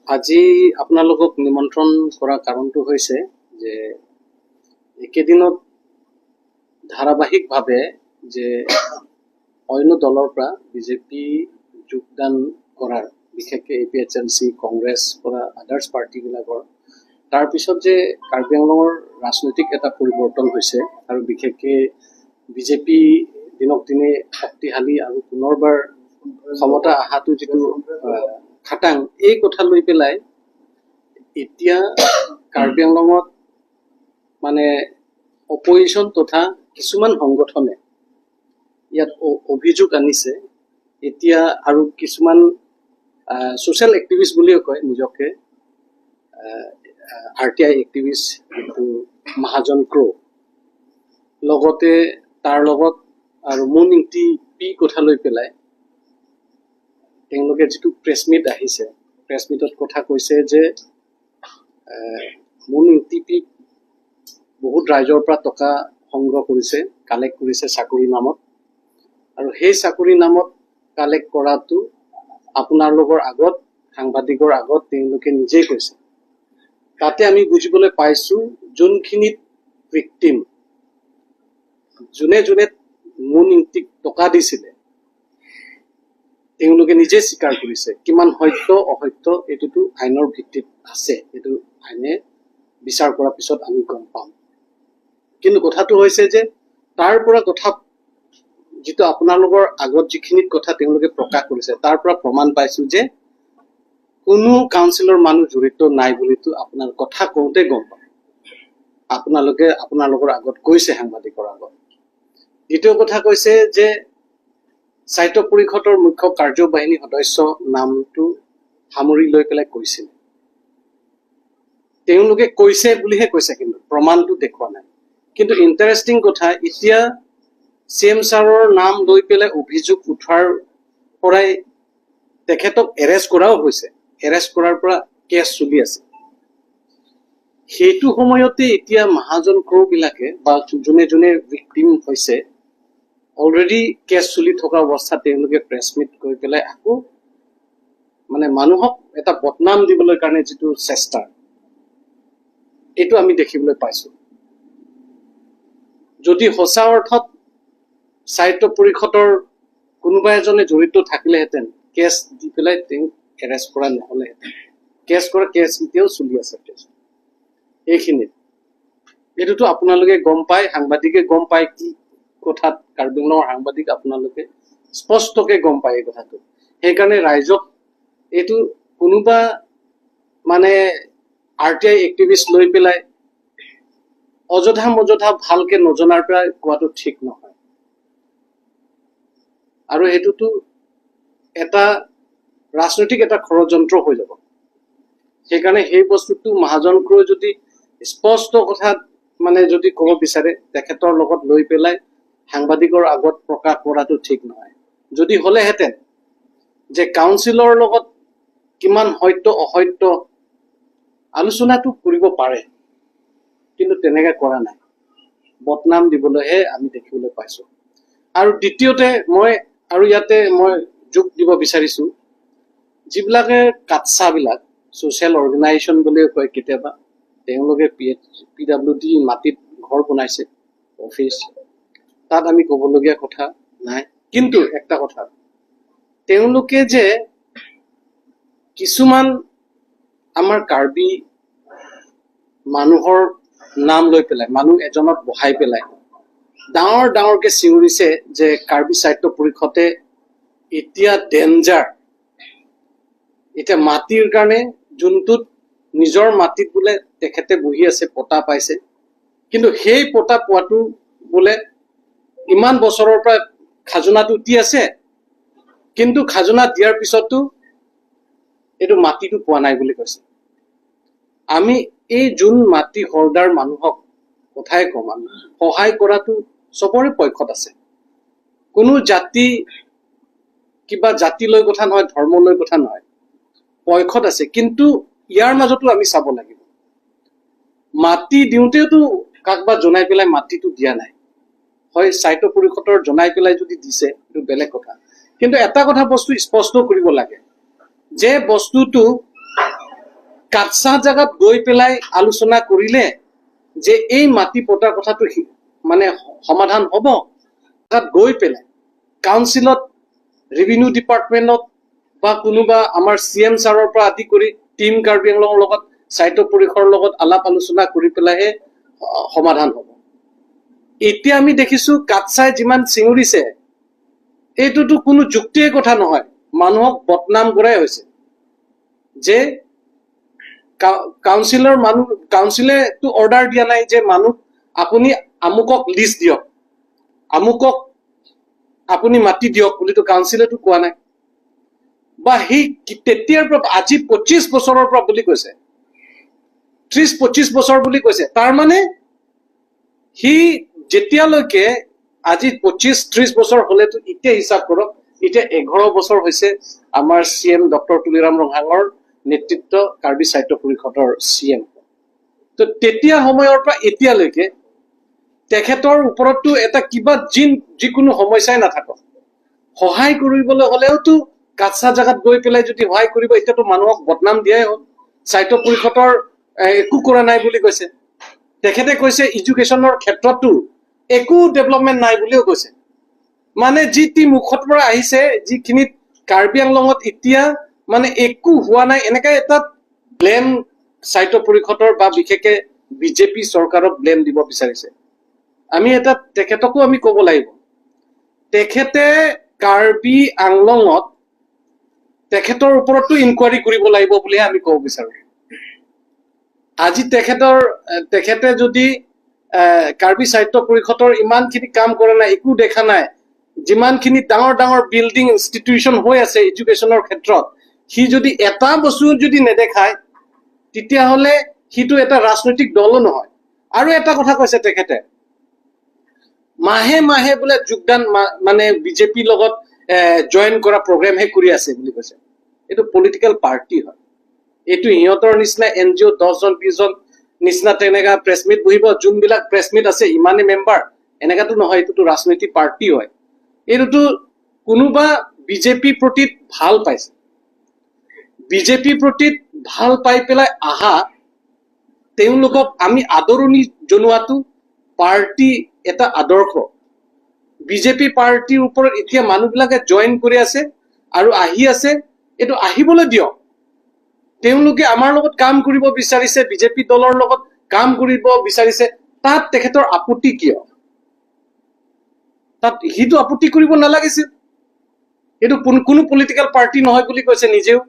আজি আপোনালোকক নিমন্ত্ৰণ কৰাৰ কাৰণটো হৈছে যে একেদিনত ধাৰাবাহিকভাৱে যে অন্য দলৰ পৰা বিজেপি যোগদান কৰাৰ, বিশেষকৈ এপিএইচএলচি, কংগ্ৰেছ পৰা আদাৰ্ছ পাৰ্টিবিলাকৰ, তাৰপিছত যে কাৰ্বি আংলঙৰ ৰাজনৈতিক এটা পৰিৱৰ্তন হৈছে আৰু বিশেষকৈ বিজেপি দিনক দিনে শক্তিশালী আৰু পুনৰবাৰ ক্ষমতা অহাটো যিটো খাটাং, এই কথা লৈ পেলাই এতিয়া কাৰ্বি আংলঙত মানে অপজিশ্যন তথা কিছুমান সংগঠনে ইয়াত অভিযোগ আনিছে। এতিয়া আৰু কিছুমান ছ'চিয়েল এক্টিভিষ্ট বুলিও কয় নিজকে, আৰটিআই এক্টিভিষ্ট যিটো মহাজন ক্ৰ', লগতে তাৰ লগত আৰু মুন ইংতি পি কথা লৈ পেলাই তেওঁলোকে যিটো প্ৰেছ মিট আহিছে, প্ৰেছ মিটত কথা কৈছে যে মুন ইংতি পি বহুত ৰাইজৰ পৰা টকা সংগ্ৰহ কৰিছে, কালেক্ট কৰিছে চাকৰিৰ নামত আৰু সেই চাকৰিৰ নামত কালেক্ট কৰাটো আপোনালোকৰ আগত, সাংবাদিকৰ আগত তেওঁলোকে নিজেই কৈছে। তাতে আমি বুজিবলৈ পাইছো, যোনখিনিত ভিক্টিম, যোনে যোনে মুন ইংতিক টকা দিছিলে, তেওঁলোকে নিজে স্বীকাৰ কৰিছে। কিমান সত্য অসত্য, এইটোতো আইনৰ ভিত্তিত আছে, এইটো আইনে বিচাৰ কৰাৰ পিছত আমি গম পাম। কিন্তু কথাটো হৈছে যে তাৰ পৰা কথা যিটো আপোনালোকৰ আগত যিখিনিত কথা তেওঁলোকে প্ৰকাশ কৰিছে, তাৰ পৰা প্ৰমাণ পাইছো যে কোনো কাউন্সিলৰ মানুহ জড়িত নাই বুলিতো আপোনাৰ কথা কওঁতে গম পায়, আপোনালোকে আপোনালোকৰ আগত কৈছে, সাংবাদিকৰ আগত। দ্বিতীয় কথা কৈছে যে স্বায়ত্ত পৰিষদৰ মুখ্য কাৰ্যবাহিনী সদস্য নামটো সামৰি লৈ পেলাই কৈছিল। তেওঁলোকে কৈছে বুলিহে কৈছে, কিন্তু প্ৰমাণটো দেখুওৱা নাই। কিন্তু ইণ্টাৰেষ্টিং কথা, এতিয়া চি এম ছাৰৰ নাম লৈ পেলাই অভিযোগ উঠোৱাৰ পৰাই তেখেতক এৰেষ্ট কৰাও হৈছে, এৰেষ্ট কৰাৰ পৰা কেছ চলি আছে। সেইটো সময়তে এতিয়া মহাজন ক্ৰ'বিলাকে বা যোনে যোনে ভিক্টিম হৈছে, অলৰেডি কেছ চলি থকা অৱস্থাত তেওঁলোকে প্ৰেছ মিট কৰি পেলাই আকৌ মানে মানুহক এটা বদনাম দিবলৈ কাৰণে যিটো চেষ্টা, এইটো আমি দেখিবলৈ পাইছো। যদি সঁচা অৰ্থত স্বায়ত্ত পৰিষদৰ কোনোবা এজনে জড়িত থাকিলেহেঁতেন, কেছ দি পেলাই তেওঁক এৰেষ্ট কৰা নহ'লেহেঁতেন। কেছ কৰা, কেছ এতিয়াও চলি আছে কেছ এইখিনিত। এইটোতো আপোনালোকে গম পায়, সাংবাদিকে গম পায় কি কথাত। কাৰ্বি আংলঙৰ সাংবাদিক আপোনালোকে স্পষ্টকে গম পায় এই কথাটো। সেইকাৰণে ৰাইজক এইটো কোনোবা মানে আৰটিআই এক্টিভিষ্ট লৈ পেলাই অযথা মজথা ভালকে নজনাৰ পৰা কোৱাটো ঠিক নহয় আৰু সেইটোতো এটা ৰাজনৈতিক এটা ষড়যন্ত্ৰ হৈ যাব। সেইকাৰণে সেই বস্তুটো মহাজন ক্ৰয় যদি স্পষ্ট কথাত মানে যদি ক'ব বিচাৰে, তেখেতৰ লগত লৈ পেলাই সাংবাদিকৰ আগত প্ৰকাশ কৰাটো ঠিক নহয়। যদি হ'লেহেঁতেন যে কাউন্সিলৰ লগত কিমান সত্য অসত্য আলোচনাটো কৰিব পাৰে, কিন্তু তেনেকে কৰা নাই, বদনাম দিবলৈহে আমি দেখিবলৈ পাইছো। আৰু দ্বিতীয়তে মই আৰু ইয়াতে মই যোগ দিব বিচাৰিছো, যিবিলাকে কাটচাবিলাক ছ'চিয়েল অৰ্গেনাইজেশ্যন বুলিও কয় কেতিয়াবা, তেওঁলোকে পিডাব্লিউ ডি মাটিত ঘৰ বনাইছে, অফিচ, তাত আমি ক'বলগীয়া কথা নাই। কিন্তু একটা কথা, তেওঁলোকে যে কিছুমান আমাৰ কাৰ্বি মানুহৰ নাম লৈ পেলাই, মানুহ এজনক বহাই পেলাই ডাঙৰ ডাঙৰকে চিঞৰিছে যে কাৰ্বি স্বায়ত্ত পৰিষদে এতিয়া ডেঞ্জাৰ, এতিয়া মাটিৰ কাৰণে, যোনটোত নিজৰ মাটিত বোলে তেখেতে বহি আছে, পটা পাইছে, কিন্তু সেই পটা পোৱাটো বোলে ইমান বছৰৰ পৰা খাজনাটো দি আছে, কিন্তু খাজনা দিয়াৰ পিছতো এইটো মাটিটো পোৱা নাই বুলি কৈছে। আমি এই যোন মাটি হলদাৰ মানুহক কথাই কম, আমি সহায় কৰাটো চবৰে পক্ষত আছে। কোনো জাতি কিবা জাতি লৈ কথা নহয়, ধৰ্ম লৈ কথা নহয়, পক্ষত আছে। কিন্তু ইয়াৰ মাজতো আমি চাব লাগিব, মাটি দিওঁতেওতো কাকবা জনাই পেলাই মাটিটো দিয়া নাই। হয়, স্বায়ত্ত পৰিষদৰ জনাই পেলাই যদি দিছে, সেইটো বেলেগ কথা। কিন্তু এটা কথা বস্তু স্পষ্ট কৰিব লাগে। যে বস্তুটো কাটচা জেগাত গৈ পেলাই আলোচনা কৰিলে যে এই মাটি পতাৰ কথাটো মানে সমাধান হ'ব। তাত গৈ পেলাই কাউন্সিলত, ৰেভিনিউ ডিপাৰ্টমেণ্টত বা কোনোবা আমাৰ চি এম ছাৰৰ পৰা আদি কৰি টিম কাৰ্বি আংলঙৰ লগত, স্বায়ত্ত পৰিষদৰ লগত আলাপ আলোচনা কৰি পেলাইহে সমাধান হ'ব। এতিয়া আমি দেখিছো কাটচাই যিমান চিঞৰিছে, এইটোতো কোনো যুক্তিৰ কথা নহয়, মানুহক বদনাম কৰাই হৈছে যে কাউন্সিলৰ মানুহ, কাউন্সিলেতো অৰ্ডাৰ দিয়া নাই যে মানুহ আপুনি আমুকক লিষ্ট দিয়ক, আমুকক আপুনি মাটি দিয়ক বুলিতো কাউন্সিলেতো কোৱা নাই। বা সেই তেতিয়াৰ পৰা আজি 25 বছৰৰ পৰা বুলি কৈছে, 30-25 বছৰ বুলি কৈছে। তাৰমানে সি যেতিয়ালৈকে আজি 25-30 বছৰ হলেতো এতিয়া হিচাপ কৰক, এতিয়া 11 বছৰ হৈছে আমাৰ চি এম ডক্টৰ তুলিৰাম ৰংহাঙৰ নেতৃত্ব কাৰ্বি সাহিত্য পৰিষদৰ চি এম। তো তেতিয়া সময়ৰ পৰা এতিয়ালৈকে তেখেতৰ ওপৰততো এটা কিবা যিকোনো সমস্যাই নাথাকক, সহায় কৰিবলৈ হলেওতো কাটচা জেগাত গৈ পেলাই যদি সহায় কৰিব, এতিয়াতো মানুহক বদনাম দিয়াই হ'ল। সাহিত্য পৰিষদৰ একো কৰা নাই বুলি কৈছে তেখেতে। কৈছে এডুকেশ্যনৰ ক্ষেত্ৰতো একো ডেভেলপমেণ্ট নাই বুলিও কৈছে। মানে যি টি মুখত পৰা আহিছে, যিখিনিত কাৰ্বি আংলঙত এতিয়া মানে একো হোৱা নাই, এনেকে এটা ব্লেম সাহিত্য পৰিষদৰ বা বিশেষকে বিজেপি চৰকাৰক ব্লেম দিব বিচাৰিছে। আমি এটা তেখেতকো আমি ক'ব লাগিব, তেখেতে কাৰ্বি আংলঙত তেখেতৰ ওপৰতো ইনকুৱাৰী কৰিব লাগিব বুলিহে আমি ক'ব বিচাৰো। আজি তেখেতে যদি কাৰ্বি সাহিত্য পৰিষদৰ ইমানখিনি কাম কৰা নাই, একো দেখা নাই, যিমানখিনি ডাঙৰ ডাঙৰ বিল্ডিং ইনষ্টিটিউশ্যন হৈ আছে এডুকেশ্যনৰ ক্ষেত্ৰত, সি যদি এটা বস্তু যদি নেদেখায়, তেতিয়াহ'লে সিটো এটা ৰাজনৈতিক দলো নহয়। আৰু এটা কথা কৈছে তেখেতে, মাহে মাহে বোলে যোগদান মানে বিজেপিৰ লগত জইন কৰা প্ৰগ্ৰেমহে কৰি আছে বুলি কৈছে। এইটো পলিটিকেল পাৰ্টি হয়। এইটো সিহঁতৰ নিচিনা এন জি অ' 10জন 20জন নিচিনা তেনেকা প্ৰেছ মিট বহিব, যোনবিলাক প্ৰেছ মিট আছে ইমানেই মেম্বাৰ, এনেকাতো নহয়। এইটোতো ৰাজনৈতিক পাৰ্টি হয়। এইটোতো কোনোবা বিজেপিৰ প্ৰতি ভাল পাইছে, বিজেপিৰ প্ৰতি ভাল পাই পেলাই আহা তেওঁলোকক আমি আদৰণি জনোৱাটো পাৰ্টি এটা আদৰ্শ। বিজেপি পাৰ্টিৰ ওপৰত এতিয়া মানুহবিলাকে জইন কৰি আছে আৰু আহি আছে, এইটো আহিবলৈ দিয়ক। তেওঁলোকে আমাৰ লগত কাম কৰিব বিচাৰিছে, বিজেপি দলৰ লগত কাম কৰিব বিচাৰিছে, তাত তেখেতৰ আপত্তি কিয়? তাত সিটো আপত্তি কৰিব নালাগিছিল। এইটো কোনো পলিটিকেল পাৰ্টি নহয় বুলি কৈছে নিজেও।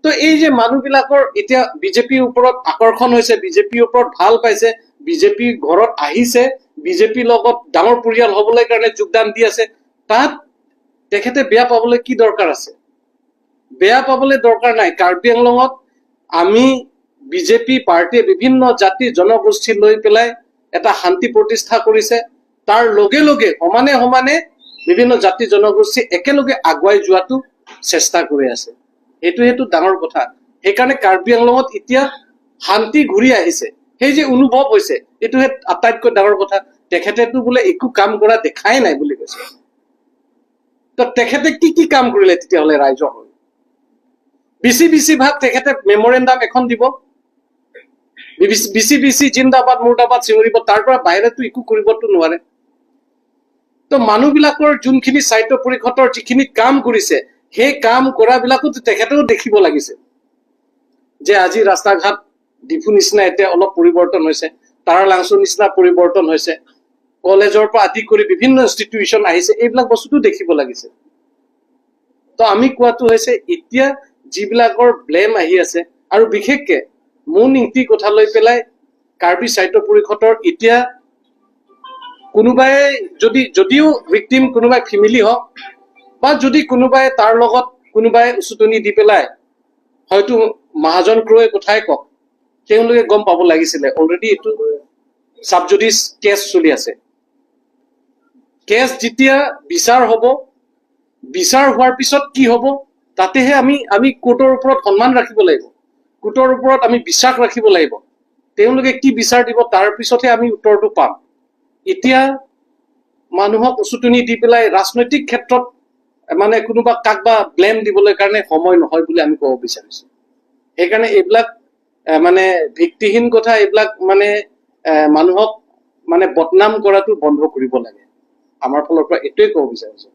তো এই যে মানুহবিলাকৰ এতিয়া বিজেপিৰ ওপৰত আকৰ্ষণ হৈছে, বিজেপিৰ ওপৰত ভাল পাইছে, বিজেপি ঘৰত আহিছে, বিজেপিৰ লগত ডাঙৰ পৰিয়াল হবলৈ কাৰণে যোগদান দি আছে, তাত তেখেতে বেয়া পাবলৈ কি দৰকাৰ আছে? বেয়া পাবলৈ দৰকাৰ নাই। কাৰ্বি আংলঙত আমি বিজেপি পাৰ্টীয়ে বিভিন্ন জাতি জনগোষ্ঠী লৈ পেলাই এটা শান্তি প্ৰতিষ্ঠা কৰিছে। তাৰ লগে লগে সমানে সমানে বিভিন্ন জাতি জনগোষ্ঠী একেলগে আগুৱাই যোৱাটো চেষ্টা কৰি আছে। সেইটো ডাঙৰ কথা। সেইকাৰণে কাৰ্বি আংলঙত এতিয়া শান্তি ঘূৰি আহিছে, সেই যে অনুভৱ হৈছে, এইটোহে আটাইতকৈ ডাঙৰ কথা। তেখেতেতো বোলে একো কাম কৰা দেখাই নাই বুলি কৈছে। তো তেখেতে কি কি কাম কৰিলে তেতিয়াহ'লে ৰাইজৰ হৈ? বেছি বেছিভাগ তেখেতে মেমৰেণ্ডাম এখন দিব, বেছি বেছি জিন্দাবাদ মুৰ্দাবাদ চিঞৰিব, তাৰ পৰা বাহিৰেতো একো কৰিবতো নোৱাৰে। তো মানুহবিলাকৰ যোনখিনি সাহিত্য পৰিষদৰ যিখিনি কাম কৰিছে, সেই কাম কৰাবিলাকো তেখেতেও দেখিব লাগিছে যে আজি ৰাস্তা ঘাট ডিফু নিচিনা এতিয়া অলপ পৰিৱৰ্তন হৈছে, তাৰালাংচুৰ নিচিনা পৰিৱৰ্তন হৈছে, কলেজৰ পৰা আদি কৰি বিভিন্ন ইনষ্টিটিউশ্যন আহিছে, এইবিলাক বস্তুটো দেখিব লাগিছে। তো আমি কোৱাটো হৈছে, এতিয়া যিবিলাকৰ ব্লেম আহি আছে আৰু বিশেষকে মুন ইংতি কথা লৈ পেলাই কাৰ্বি সাহিত্য পৰিষদৰ এতিয়া কোনোবাই যদিও ভিক্টিম কোনোবাই ফেমিলি হওক বা যদি কোনোবাই তাৰ লগত কোনোবাই উচুতনি দি পেলাই হয়তো মহাজন ক্ৰয়ে কথাই কওক, তেওঁলোকে গম পাব লাগিছিলে। অলৰেডি এইটো চাবজুডিচ কেছ চলি আছে। কেছ যেতিয়া বিচাৰ হ'ব, বিচাৰ হোৱাৰ পিছত কি হ'ব, তাতেহে আমি কোৰ্টৰ ওপৰত সন্মান ৰাখিব লাগিব, কোৰ্টৰ ওপৰত আমি বিশ্বাস ৰাখিব লাগিব। তেওঁলোকে কি বিচাৰ দিব, তাৰ পিছতহে আমি উত্তৰটো পাম। এতিয়া মানুহক উচুতনি দি পেলাই ৰাজনৈতিক ক্ষেত্ৰত মানে কোনোবা কাক বা ব্লেম দিবলৈ কাৰণে সময় নহয় বুলি আমি ক'ব বিচাৰিছো। সেইকাৰণে এইবিলাক মানে ভিত্তিহীন কথা, এইবিলাক মানে মানুহক মানে বদনাম কৰাটো বন্ধ কৰিব লাগে। আমাৰ ফালৰ পৰা এইটোৱে ক'ব বিচাৰিছো।